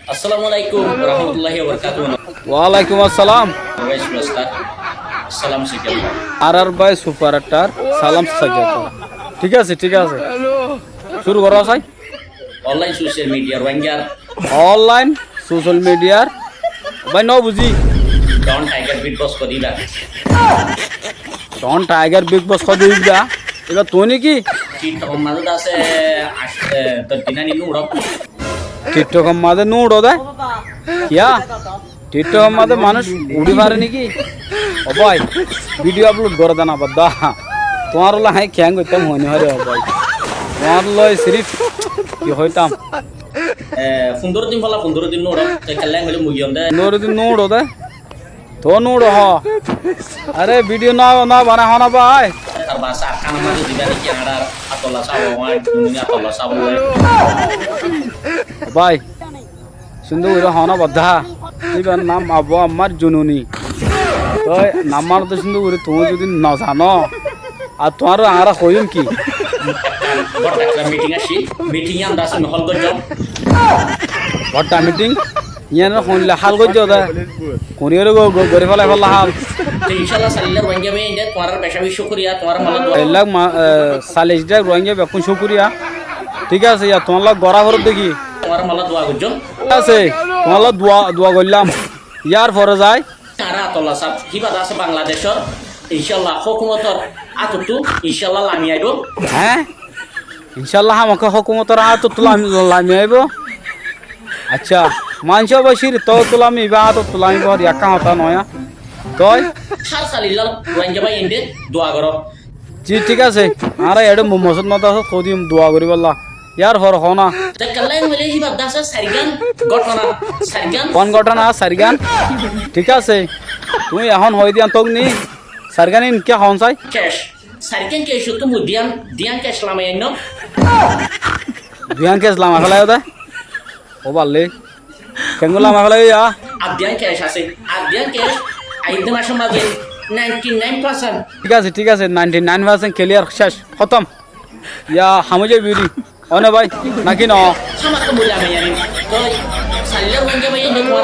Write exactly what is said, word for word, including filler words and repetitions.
Assalamu alaikum warahmatullahi wabarakatuh. Walaikum assalam. Bái superstar. Salam Saikal. Ar ar bái superstar. Salam Saikal. Thík asé, thík asé. Cúru gorá sai. Online social media Rohingyar. Online social media. Bái, no buzí. Don Tiger Big Boss hodibá. Don Tiger Big Boss hodibá. Ibá tuñí ki? TikTok or mazé asé, asé, dóc din aní nú uçó. TikTok or mazé nú uçó de? Kiyá? TikTok or mazé manúic uçí fare niki? Ó bái, video upload goró de na badda. Tuáñr lla añí keén goittám hoói no fari ó bái. Tuáñr lla sirif ki hoitám? E, fundoro din falla fundoro din nú uçó. Te kella hoilé mui giyóm de. Fundoro din nú uçó de? Tuñí nú uçó hoó. Aré, video no, no banai hoó na bái. Tar basa, ar kánor mazé diba niki añárar Atolla sáb, añár Jununi Atolla sáb. Bái, cúndor gorí hoó na badda. Íbar nam Abu Ammar Jununi. Toi nam mane to cúndor gorí tuñí zodi no zano, ar tuáñre añára hoiyum ki? Bódda ekkán meeting accíl, meeting e andá asé, mi hól goijjóm. Bódda meeting? Yían hoilla hál goijjó de. Kuñiyóre go-, go-, gorí félai félai hál. Te incállah, salilla Rohingya bái ainde, tuáñrar beca beci cúkuriya, tuáñra mala dua. Ellak ma-, e, salilla Rohingya bekkún cúkuriya. Thík asé, yá tuáñlla gorá forot de ki? Tuáñra mala dua goijjó. Thík asé, tuáñlla dua, dua goillám. Yár fore zai. Añára Atolla sáb, híba asé Bangladecór, incállah hókumotor átottú, incállah lami aibó. Hé? Incállah hámaka hókumotor átottú lami, lami aibó. Accá, maincé bái círi tottú lami, ibá átottú lami bóut yakkán hotá noó. Toi? Hár salilla Rohingya bái ainde dua goró. Ji, thík asé. Añára eçé mo-, mosót madrasát hoódiyum dua goríbolla. Yár fore hoó na. Te kella hoilé híba asé sairgán góthona, sairgán. Kuán góthona, sairgán? Thík asé. Tuñí ehón hoói diyan tók ni. Sairgán ín kiyá hoón sai? Kec. Sairgán kec ottú mui diyan, diyan kec lamai ainnóm. Duiyan kec lamai félaiyó de? Ó ballé. Keéngolla lamai félaiyó yá? Ar diyan kec asé. Ar diyan kec aiyér de macór mazé ninety nine percent. Thík asé, thík asé. Ninety nine percent clear, cec, hótom. Yá, ham ói zaibói ri. Ó no bái, náki no? Hámaka mui lamai ainnóm. Toi, salilla Rohingya bái ainde tuáñra